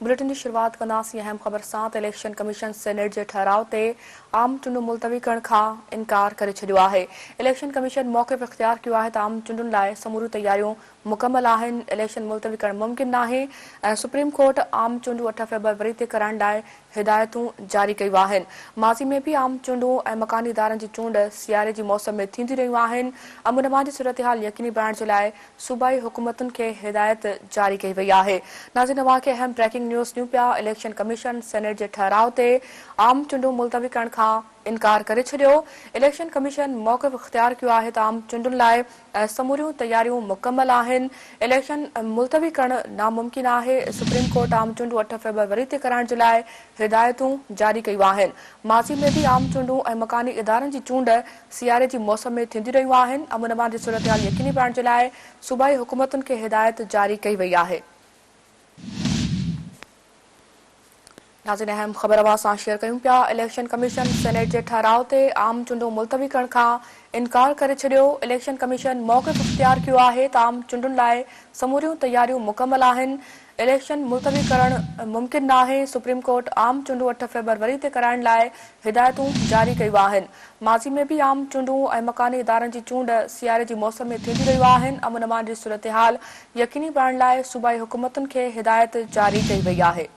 Bulletin جي شروعات ڪنداسين اهم خبر سان ته اليڪشن ڪميشن سينيٽ جي ٺهراء تي عام چونڊون ملتوي ڪرڻ کان انڪار ڪري ڇڏيو آهي. اليڪشن ڪميشن موقف اختيار ڪيو آهي ته عام چونڊن لاء سموريون تياريون مڪمل آهن، اليڪشن ملتوي ڪرڻ ممڪن ناهي ۽ سپريم ڪورٽ عام چونڊون اٺ فيبروري تي ڪرائڻ لاء هدايتون جاري ڪيون آهن. ماضي ۾ به عام چونڊون ۽ مڪاني ادارن جي چونڊ سياري جي موسم ۾ ٿينديون رهيون آهن، امن امان جي صورتحال يقيني بڻائڻ جي لاء صوبائي حڪومتن کي هدايت جاري ڪئي وئي آهي. ناظرين اوهان کي اهم بريڪنگ نيوز ڏيون پيا، اليڪشن ڪميشن سينيٽ جي ٺهراء تي عام چونڊون ملتوي ڪرڻ کان انڪار ڪري ڇڏيو، اليڪشن ڪميشن موقف اختيار ڪيو آهي ته عام چونڊن لاء سموريون تياريون مڪمل آهن، اليڪشن ملتوي ڪرڻ ناممڪن آهي، سپريم ڪورٽ عام چونڊون اٺ فيبروري تي ڪرائڻ جي لاء هدايتون جاري ڪيون آهن، ماضي ۾ به عام چونڊون ۽ مڪاني ادارن جي چونڊ سياري جي موسم ۾ ٿينديون رهيون آهن، امن امان جي صورتحال يقيني بڻائڻ جي لاء صوبائي حڪومتن کي هدايت جاري ڪئي وئي آهي. ناظرين اهم خبر اوهان سان شيئر ڪيون پيا اليڪشن ڪميشن سينيٽ جي ٺهراء تي عام چونڊون ملتوي ڪرڻ کان انڪار ڪري ڇڏيو اليڪشن ڪميشن موقف اختيار ڪيو آهي ته عام چونڊن لاء سموريون تياريون مڪمل آهن اليڪشن ملتوي ڪرڻ ممڪن ناهي سپريم ڪورٽ عام چونڊون اٺ فيبروري تي ڪرائڻ لاء هدايتون جاري ڪيون آهن ماضي ۾ به عام چونڊون ۽ مڪاني ادارن جي چونڊ سياري جي موسم ۾ ٿينديون رهيون آهن امن امان جي صورتحال يقيني بڻائڻ لاء صوبائي حڪومتن کي هدايت جاري ڪئي وئي آهي.